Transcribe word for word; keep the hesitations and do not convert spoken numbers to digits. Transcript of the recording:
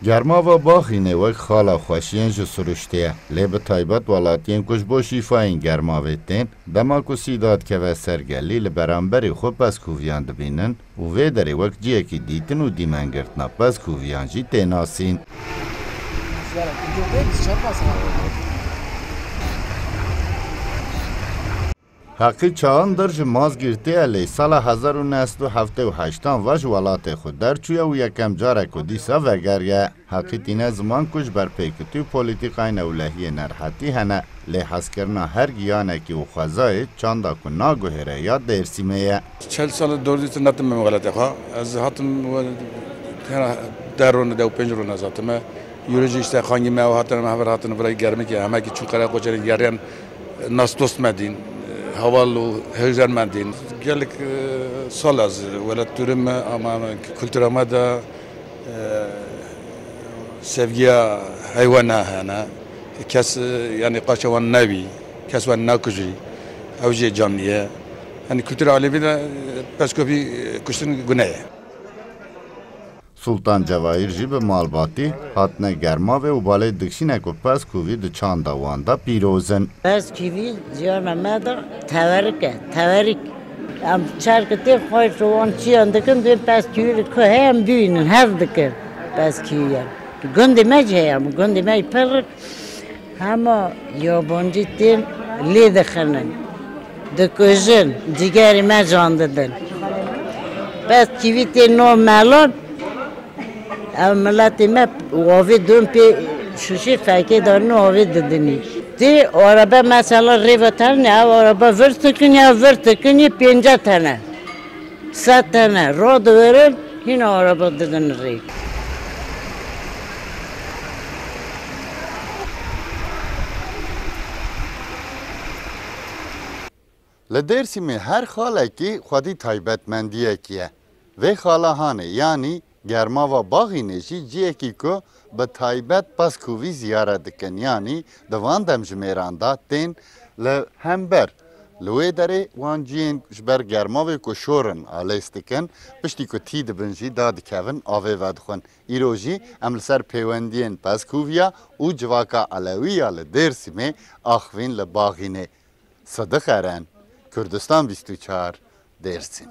Germava Baxînê wek xala xweşiyên ji siruştê ye, lê bi taybet welatiyên ku ji bo şîfayên germavê tên, dema ku sîda dikeve ser gelî, li beramberî xwe pezkûviyan dibînin û vê derê wek cihekî dîtin û dîmengirtina pezkûviyan jî tê nasîn. Heqî çaxan dir ji Mazgîrtê ye, lê sala hezar û neh sed û heftê û heştan ve ji welatê xwe derçûye û yekem car e ku dîsa vegeriye. Heqî tîne ziman ku ji ber pêkutî û polîtîkayên ewlehiyê nerehetî hene, lê hezkirina her giyanekî û xwezayê çanda ku naguhêre ya Dêrsimê ye. Çel sal dor dîtin netim min welatê xwe. Ez hatim we tena deh rûne, deh û pênc rûne ez hatime. Yûrê jî işte xangî me ew hatine me hever hatine virayî germikê, hemekî çûn qere qoçerê geriyan, nas dost me dîn, heval û hêzer me dîn. Gelek, e, sal ez welat dûrim me, ama kultura me de, e, sevgiya heywana hene. Kes, e, yani qaça wan nebî, kes wan nakujî, ew jê canî ye. Yani kultura alevî de, e, pezkopî, e, kuştin gune ye. Sultan Cevahîr jî bi malbatî hatine Germavê û balê dikşîne ku pezkûvî di çanda wan de pîroz in. Pezkûvî ciyana me de teverik e, teverik. Em çerkê tê xwayî wan çiyan dikin, dê pezkûvî li ku heye em bibînin, hev dikin pezkûviyan. Gundê me jî heye, em gundê me yî pir Hema yabancî tên lê dixinin, dikujin, cîgerê me can didin. Pezkûvî tên nav melan, ev miletê me avê didin pê şûşê fekê danin û avê didinî. Tê araba mesela rê ve tene, ev araba vir dikin ya vir dikin ya pênce tene. Sed tene radiverin, hîna araba didin rê. Li Dêrsimê her xalekî xwedî taybetmendiyekî ye. Vê xala hanê, yanî Germava Baxînê jî ciyekî ku bi taybet pezkûvî ziyaret dikin, yanî di van demjimêran de tên li hember. Li wê derê wan ciyên ji ber germavê ku şor in alêz dikin, piştî ku tî dibin jî dadikevin, avê vedixwin. Îro jî em li ser pêwendiyên pezkûviya û civaka elewî ya li Dêrsimê axivîn li Baxînê. Sidiq Eren, Kurdistan bîst û çar, Dêrsim.